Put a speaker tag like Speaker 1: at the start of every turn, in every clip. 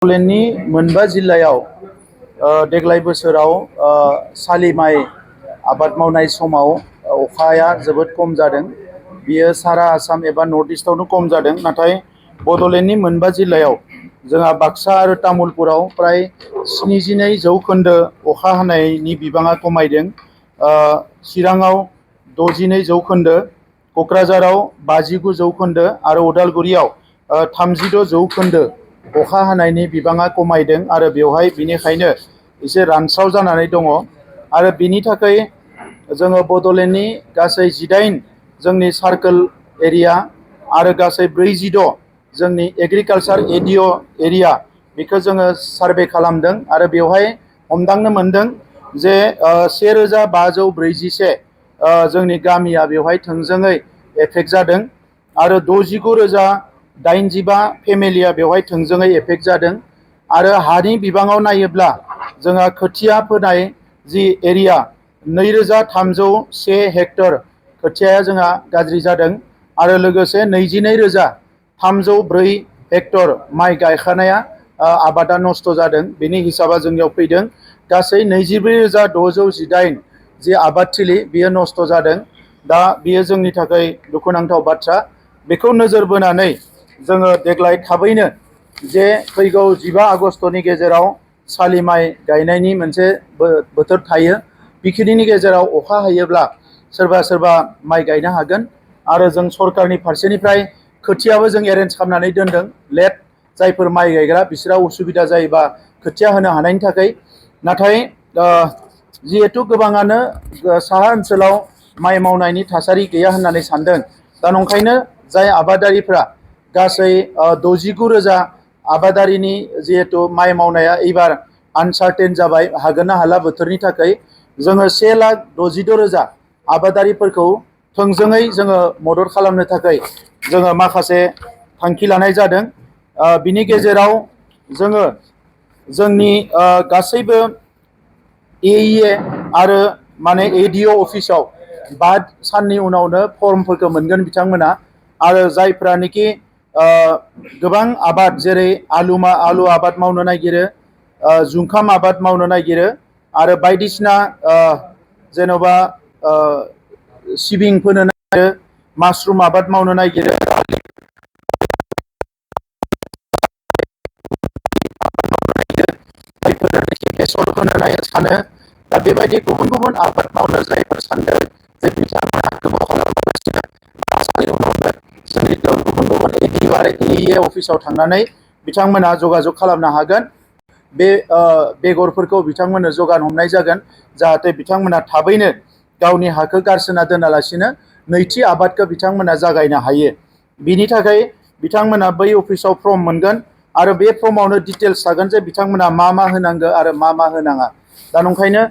Speaker 1: बड'लेण्डनि मोनबा जिल्लायाव देग्लाय बोसोराव सालि माइ आबाद मावनाय समाव अखाया जोबोद खम जादों। बियो सारा आसाम एबा नर्थ इस्टआवनो खम जादों। नाथाय बड'लेण्डनि मोनबा जिल्लायाव जोंहा बाक्सा आरो तामुलपुराव प्राय 72% अखा हानायनि बिबाङा खमायदों। चिराङाव 62%, क'क्राझाराव 59% आरो उदालगुरियाव 36% अखा हानायनि बिबाङा खमायदों आरो बेवहाय बिनिखायनो एसे रानस्राव जानानै दङ। आरो बिनि थाखाय जोङो बड'लेण्डनि गासै 18 जोंनि सार्कोल एरिया आरो गासै 46 जोंनि एग्रिकालचार एरिया बेखौ जोङो सार्भे खालामदों आरो बेवहाय हमदांनो मोनदों जे 1541 जोंनि गामिया बेवहाय थोंजोङै एफेक्ट जादों आरो 69,085 फेमिलिया बेवहाय थोंजोङै एफेक्ट जादों। आरो हानि बिबाङाव नायोब्ला जोंहा खोथिया फोनाय जि एरिया 2301 हेक्टर खोथियाया जोंहा गाज्रि जादों आरो लोगोसे 22,304 हेक्टर माइ गायखानाया आबादा नस्थ' जादों। बेनि हिसाबा जोंनियाव फैदों गासै 24,618 जि आबादथिलि बियो नस्थ' जादों। दा बियो जोंनि थाखाय दुखुनांथाव बाथ्रा। बेखौ नोजोर बोनानै जोङो देग्लाय थाबैनो जे फैगौ 15 आगस्तनि गेजेराव सालि माइ गायनायनि मोनसे बोथोर थायो। बेखिनिनि गेजेराव अखा हायोब्ला सोरबा माइ गायनो हागोन आरो जों सरकारनि फारसेनिफ्राय खोथियाबो जों एरेन्ज खालामनानै दोनदों। लेट जायफोर माइ गायग्रा बिसोरहा उसुबिदा जायोबा खोथिया होनो हानायनि थाखाय। नाथाय जिहेतु गोबाङानो साहा ओनसोलाव माइ मावनायनि थासारि गैया होननानै सानदों। दा नंखायनो जाय आबादारिफ्रा गासै 69,000 आबादारिनि जिहेतु माइ मावनाया एबार आनसार्टेन जाबाय, हागोन ना हाला बोथोरनि थाखाय जोङो 1,66,000 आबादारिफोरखौ थोंजोङै जोङो मदद खालामनो थाखाय जोङो माखासे थांखि लानाय जादों। बिनि गेजेराव जोङो जोंनि गासैबो AEA आरो माने ADO अफिसाव 5 साननि उनावनो फर्मफोरखौ मोनगोन बिथांमोना। आरो जायफ्रानोखि गोबां आबाद जेरै आलु आबाद मावनो नागिरो, जुंखाम आबाद मावनो नागिरो आरो बायदिसिना जेन'बा सिबिं फोनो नागिरो, मासरुम आबाद मावनो नागिरो, बेसर फोनो सानो। दा बेबायदि गुबुन आबाद मावनो जायफोर सानदों जे बिथांमोना गोबाव खालामगासिनो जोंनि गुबुन ADO आरो AEA अफिसाव थांनानै बिथांमोना जगाजग खालामनो हागोन। बे बेगरफोरखौ बिथांमोननो जगान हमनाय जागोन जाहाथे बिथांमोना थाबैनो गावनि हाखौ गारसोना दोनालासिनो नैथि आबादखौ बिथांमोना जागायनो हायो। बिनि थाखाय बिथांमोना बै अफिसाव फर्म मोनगोन आरो बे फर्मावनो डिटेल्स थागोन जे बिथांमोना मा होनांगौ आरो मा होनाङा। दा नंखायनो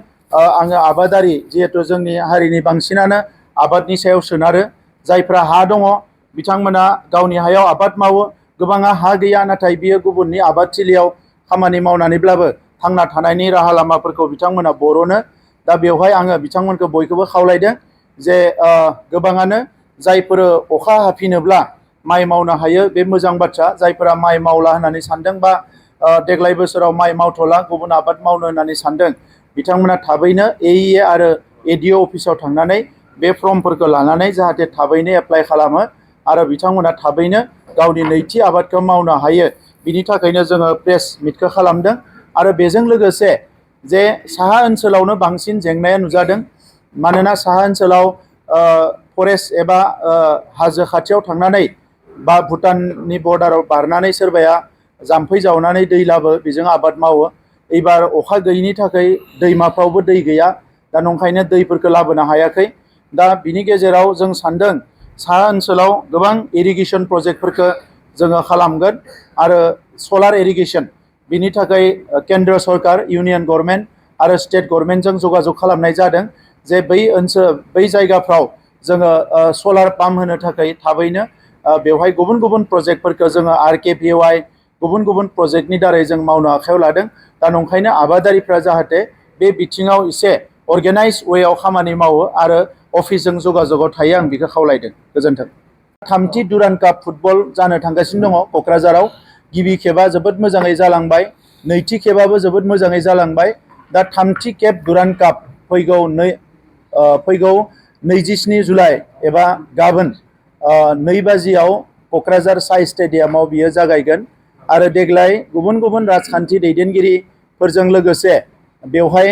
Speaker 1: आङो आबादारि जिहेतु जोंनि हारिनि बांसिनानो आबादनि सायाव सोनारो। जायफ्रा हा दङ बिथांमोना गावनि हायाव आबाद मावो, गोबाङा हा गैया नाथाय बियो गुबुननि आबादथिलियाव खामानि मावनानैब्लाबो थांना थानायनि राहा लामाफोरखौ बिथांमोना बरनो। दा बेवहाय आङो बिथांमोनखौ बयखौबो खावलायदों जे गोबाङानो जायफोर अखा हाफिनोब्ला माइ मावनो हायो बे मोजां बाथ्रा। जायफोरा माइ मावला होननानै सानदों बा देग्लाय बोसोराव माइ मावथ'ला गुबुन आबाद मावनो होननानै सानदों बिथांमोना थाबैनो AEA आरो ADO अफिसाव थांनानै बे फर्मफोरखौ लानानै जाहाथे थाबैनो एप्लाइ खालामो आरो बिथांमोना थाबैनो गावनि नैथि आबादखौ मावनो हायो। बिनि थाखायनो जोङो प्रेस मिटखौ खालामदों। आरो बेजों लोगोसे जे साहा ओनसोलावनो बांसिन जेंनाया नुजादों। मानोना साहा ओनसोलाव फरेस्ट एबा हाजो खाथियाव थांनानै बा भुटाननि बर्डाराव बारनानै सोरबाया जाम्फै जावनानै दै लाबो बेजों आबाद मावो। एबार अखा गैयिनि थाखाय दैमाफ्रावबो दै गैया। दा नंखायनो दैफोरखौ लाबोनो हायाखै। दा बिनि गेजेराव जों सानदों साहा ओनसोलाव गोबां इरिगेसन प्रजेक्टफोरखौ जोङो खालामगोन आरो सलार इरिगेसन बिनि थाखाय केन्द्र सरकार, इउनियन गभर्नमेन्ट आरो स्टेट गभर्नमेन्टजों जगाजग खालामनाय जादों जे बै जायगाफ्राव जोङो सलार पाम्प होनो थाखाय थाबैनो बेवहाय गुबुन प्रजेक्टफोरखौ जोङो RKPY गुबुन प्रजेक्टनि दारै जों मावनो आखायाव लादों। दा नंखायनो आबादारिफ्रा जाहाथे बे बिथिङाव एसे अर्गेनाइज वेआव खामानि मावो आरो अफिसजों जगाजगाव थायो आं बेखौ खावलायदों। गोजोन्थों। थामथि डुरान्ड काप फुटबल जानो थांगासिनो दङ क'क्राझाराव। गिबि खेबा जोबोद मोजाङै जालांबाय, नैथि खेबाबो जोबोद मोजाङै जालांबाय। दा थामथि खेब डुरान्ड काप फैगौ 27 जुलाइ एबा गाबोन 2 बाजियाव क'क्राझार साइ स्टेडियामाव बियो जागायगोन आरो देग्लाय गुबुन गुबुन राजखान्थि दैदेनगिरिफोरजों लोगोसे बेवहाय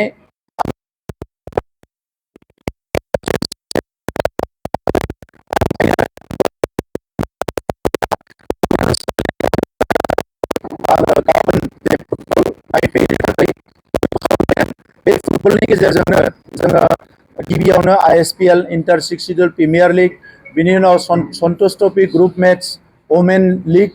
Speaker 1: गाबोन बे फुटबलनि गेजेरजोंनो जोङो गिबियावनो ISPL inter 6 schedule premier league, बिनि उनाव Santosh trophy group match women league,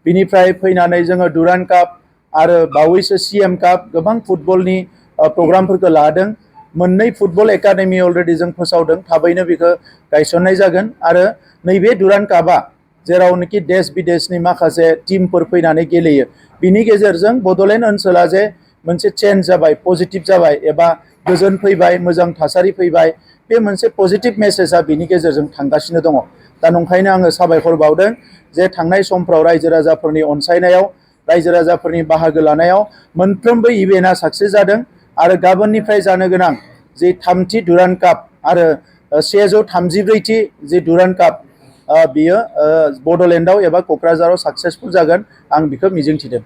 Speaker 1: बिनिफ्राय फैनानै जोङो डुरान्ड काप आरो बावैसो CM काप गोबां फुटबलनि प्रग्रामफोरखौ लादों। मोननै फुटबल एकाडेमि अलरेडि जों फोसावदों, थाबैनो बेखौ गायसननाय जागोन आरो नैबे डुरान्ड कापआ जेरावनोखि देश विदेशनि माखासे टीमफोर फैनानै गेलेयो, बिनि गेजेरजों बड'लेण्ड ओनसोला जे मोनसे चेन्ज जाबाय, पजिटिभ जाबाय एबा गोजोन फैबाय, मोजां थासारि फैबाय, बे मोनसे पजिटिभ मेसेजआ बिनि गेजेरजों थांगासिनो दङ। दा नंखायनो आङो साबायखर बावदों जे थांनाय समफ्राव रायजो राजाफोरनि अनसायनायाव, रायजो राजाफोरनि बाहागो लानायाव मोनफ्रोमबो इभेन्टआ साक्सेस जादों आरो गाबोननिफ्राय जानो गोनां जि थामथि डुरान्ड काप आरो 134थि जि डुरान्ड काप बियो बड'लेण्डआव एबा क'क्राझाराव साक्सेसफुल जागोन, आं बेखौ मिजिंथिदों।